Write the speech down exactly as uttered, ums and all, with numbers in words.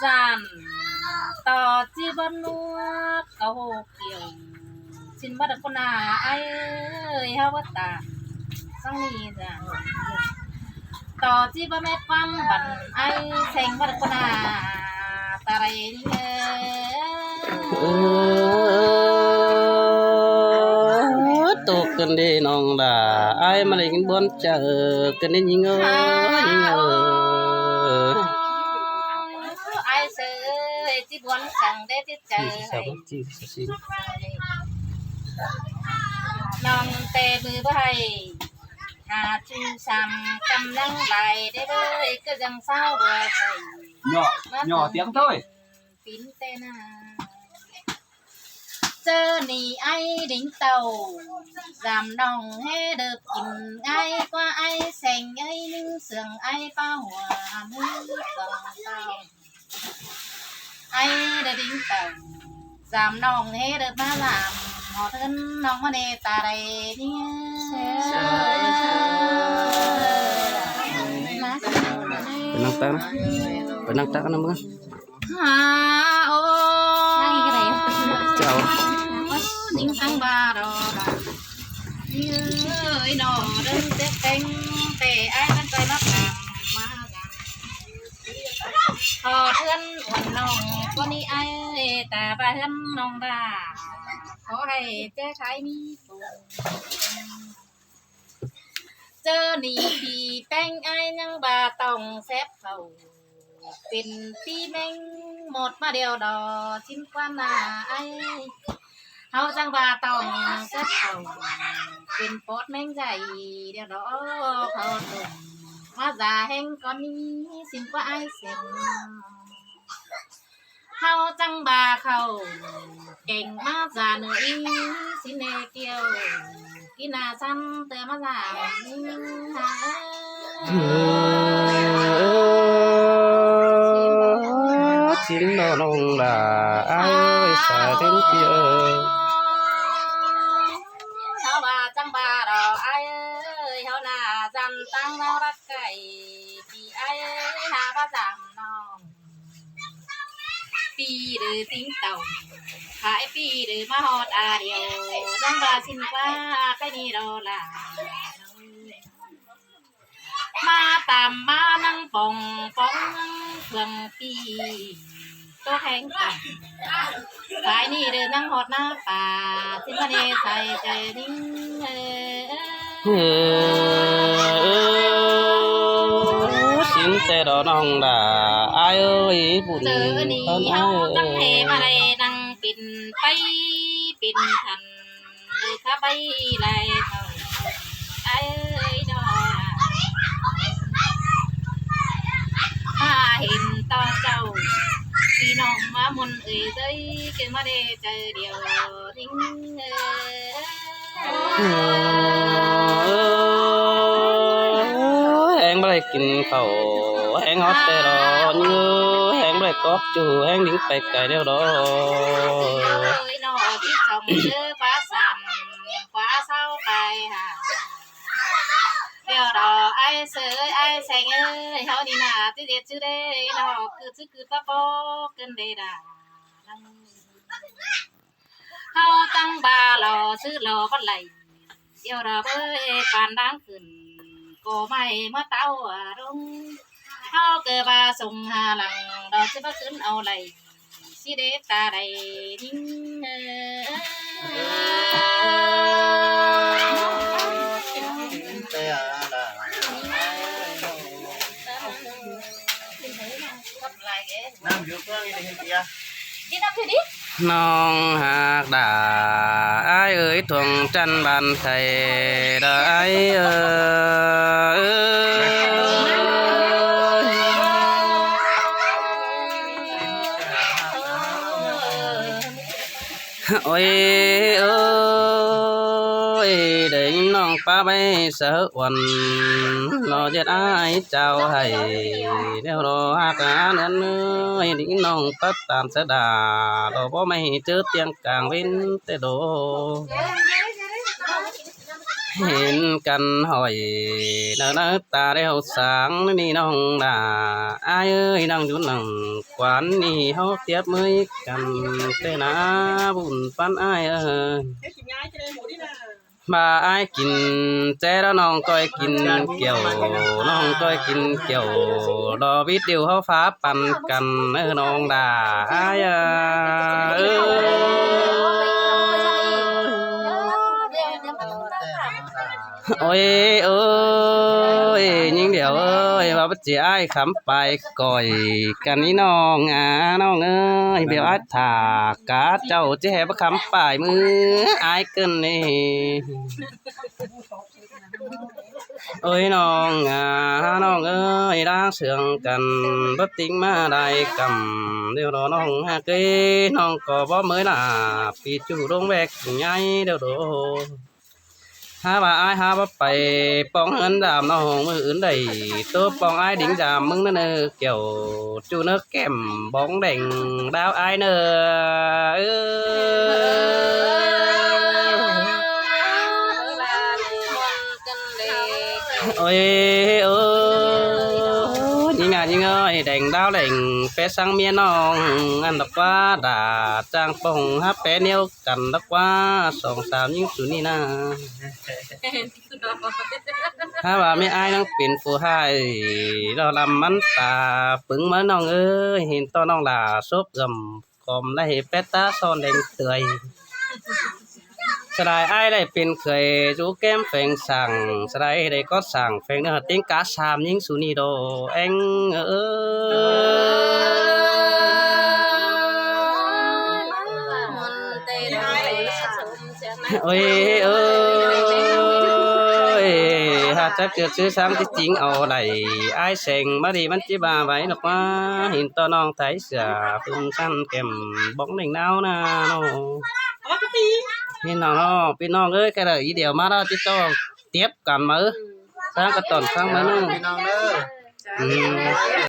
Tản ꞌtọ ꞌchí bón ꞌnua cáu hô kiêu. ꞌSịn ꞌmá đa ꞌcốn a ai ơi, ꞌháu bá tản. Song ꞌnị ꞌtọ ꞌchí bá mét ꞌquám băn ai seng ꞌmá đa ꞌcốn a. Ta đảy ꞌnị ơ. Ơ, tô ꞌcứn đi ꞌnọng đa. Ai ꞌmá đảy kin bón chaư ꞌcứn đi ꞌnhính ơ, ꞌnhính ơ. Ai ꞌsớ ơi, ꞌchí bón săng đé ꞌchí chaư hảy. ꞌNọng ꞌtẹ ꞌmự báu hảy. Hả ꞌchu sam ꞌcắm ꞌnăng lai đé bới, ꞌcứ dăng ꞌsáo báu hảy. Nhỏ, nhỏ tiếng thôi. Pín ꞌtẹ ꞌna. ꞌChớ ꞌnị ai đính tàu, dăm ꞌnọng hé đớp kin ai ꞌquá ai seng ai ꞌnưng sương ai pá hua ꞌmứ song tàu. Ai đớp đính tàu, dăm ꞌnọng hé đớp ꞌmá dăm, hảư ꞌthớn ꞌnọng ꞌmá đé ta đảy ꞌnị. Pay ꞌnăng tắc ꞌna, pay ꞌnăng tắc ꞌna ꞌmưa. Hả, ô. Chào. Nính săng ba đo đa. Ơi, nó đơng tết têng, ꞌtẹ ai ꞌmắn ꞌtoi ꞌmá pam ꞌmá dăm. Hảư ꞌthớn uôn ꞌnọng ꞌcốn ꞌnị ai, ta ba ꞌhướn ꞌnọng đa. Khói hảư ꞌchớ thái ꞌmí phủ. ꞌChớ ꞌnị ꞌpi ꞌpéng ai ꞌnhắng ba tỏng sép khảu. Pên ꞌpi ꞌmếng ꞌmột ꞌmá điêu đo ꞌchí ꞌquá ꞌna ai. ꞌHáu ꞌchắng ba tỏng sép khảu. Pên pót ꞌmếng dạy điêu đo khảu tỏng. ꞌMá da ꞌhéng ꞌcón ꞌnị ꞌsịn ꞌquá ai seng. ꞌHáu ꞌchắng ba khảu, keng ꞌmá da nưa ꞌnị ꞌsịn ꞌnê kiêu, kin ꞌna săn ꞌtưa ꞌmá da. Ơ, ꞌchí ꞌnọ ꞌnọng đa, ai ơi, sa ꞌtến kiêu. ꞌHáu ba ꞌchắng ba đo ai ơi, ꞌháu ꞌna dăm ꞌtáng ꞌnáo rắc cay, ꞌpi ai ơi, hả bá dăm ꞌnọng. ꞌPi đơ tính tỏng, hả ꞌpi đơ ꞌmá ꞌhọt a điêu, dăm ba ꞌsịn ꞌquá, cái ꞌnị đo đa. ꞌMá tam ꞌmá ꞌnăng pong pong ꞌnăng phường ꞌpi, tô khéng tỏng. Cái ꞌnị đơ ꞌnăng ꞌhọt ꞌna pá, ꞌsịn ꞌmá đé sai chaư ꞌnị. Ơ, ơ, ơ, ꞌsịn ꞌtẹ đo ꞌnọng đa, ai ơi, bun. ꞌChớ ꞌnị ꞌháu ꞌchắng hê ꞌmá đảy ꞌnăng pên pay, pên thăn, đơ khá pay lai khảu. Ai ơi, đo đa. Hả hên ꞌto chảu, ꞌpi ꞌnọng ꞌmá ꞌmuôn ơi ꞌdới, kin ꞌmá đé chaư điêu. Ơ, ơ, ơ, ꞌhéng báu đảy kin khảu, ꞌhéng ꞌhọt ꞌtẹ đo ꞌnị, ꞌhéng báu đảy cók ꞌchu, ꞌhéng đính pay cay điêu đo. Ơi, nó ꞌchí song ꞌchớ ꞌquá sam, ꞌquá ꞌsáo pay hả. Điêu đo ai ꞌsớ ơi, ai seng ơi, ꞌháu ꞌnị ꞌna, ꞌchí ꞌdệt ꞌchư đê, nó ꞌcứ ꞌchư ꞌcứ ꞌpá ꞌpó, ꞌcứn đê đa. ꞌHáu ꞌchắng ba lo ꞌsứ lo báu đảy. Điêu đo bới pán đáng khửn, ꞌcọ ꞌmạy ꞌmá táo a rông. ꞌHáu ꞌcọ ba sông Hà Lăng, đo ꞌchí báu khửn au đảy. ꞌSí đế ta đảy nính. ꞌNọng hák đa ai ơi, thuông chăn bàn khay đa ai ơi. Ôi ơi, đảy ꞌnọng ꞌpá bay sa uôn, nó ꞌdệt ai chao hảy, ꞌnéo đó hák á nén ơi, đảy ꞌnọng ꞌpá tản sa đa, đó báu ꞌmạy ꞌchớ ꞌtiêng cang ꞌvến ꞌtẹ đô. Hên căn hỏi nau nau ta đeo sáng ꞌnị ꞌnọng đa. Ai ơi, ꞌnọng dú ꞌnọng quán ꞌnị ꞌháu tiếp ꞌmới căn ꞌtẹ ꞌna bun ꞌpắn ai ơi. ꞌVa ai kin ꞌchớ đó ꞌnọng ꞌcoi kin kiẻo, ꞌnọng ꞌcoi kin kiẻo, lo video ꞌháu phák păn căn ꞌnọng đa. Ai ơi. Ôi ơi, ꞌnhính Bẻo ơi, ꞌva báu ꞌchí ai khắm pay ꞌcoi căn ꞌnị ꞌnọng a, ꞌnọng ơi, Bẻo ai thả cá chảu ꞌchí hé báu khắm pay ꞌmứ ai cơn ꞌnị. Ôi ꞌnọng a, ꞌnọng ơi, đang sương căn báu ꞌtếng ꞌmá đai căm, điêu đó ꞌnọng hák ơi, ꞌnọng ꞌcọ báu ꞌmới ꞌna, pi ꞌchu đông ꞌvẹc ꞌnhái điêu đó. Hák ꞌva ai hák báu pay ꞌpóng ꞌhướn dam ꞌnọng ꞌmự ứn đảy, ꞌtố ꞌpóng ai đính dam ꞌmứng ꞌnớ ꞌnơ, kiẻo ꞌchu ꞌnớ kẻm bóng đèng đáo ai ꞌnớ. Ơ. Ôi ơi, ꞌnhính a ꞌnhính ơi, đèng đáo đèng pé sáng ꞌmía ꞌnọng ăn đọc ꞌquá, đa chang pông hák pé ꞌnéo căn đọc ꞌquá, song sam ꞌnhính sú ꞌnị ꞌna. Hák ꞌva ꞌmí ai ꞌnhắng pên phủ ꞌhại, lo lăm ꞌmắn ta pứng ꞌmá ꞌnọng ơi, hên ꞌto ꞌnọng đa sốp găm khom đảy pét tá son đeng tươi. Sa đai ai đảy pên khởi dú kém pheng sảng, sa đai đảy có sảng pheng ꞌnớ ꞌtếng cá sam ꞌnhính sú ꞌnị đô eng ơ. Ôi ơi, hák chắc ꞌchư ꞌchư sáng ꞌchí chính au đảy ai seng ꞌmá đi ꞌmắn ꞌchí ba váy ꞌnọ ꞌquá, hên ꞌto ꞌnọng thái sửa phun săn kẻm bóng đèng ꞌnáo ꞌna ꞌnọ. Hên ꞌnọng ꞌnọ, ꞌpi ꞌnọng ơi, cái đảy ý điêu ꞌmá đó ꞌchí ꞌto tiếp căn ꞌmá ư. Sáng ꞌcọ tỏn sáng ꞌmá ꞌnọ. Pi ꞌnọng ơi. Ừ.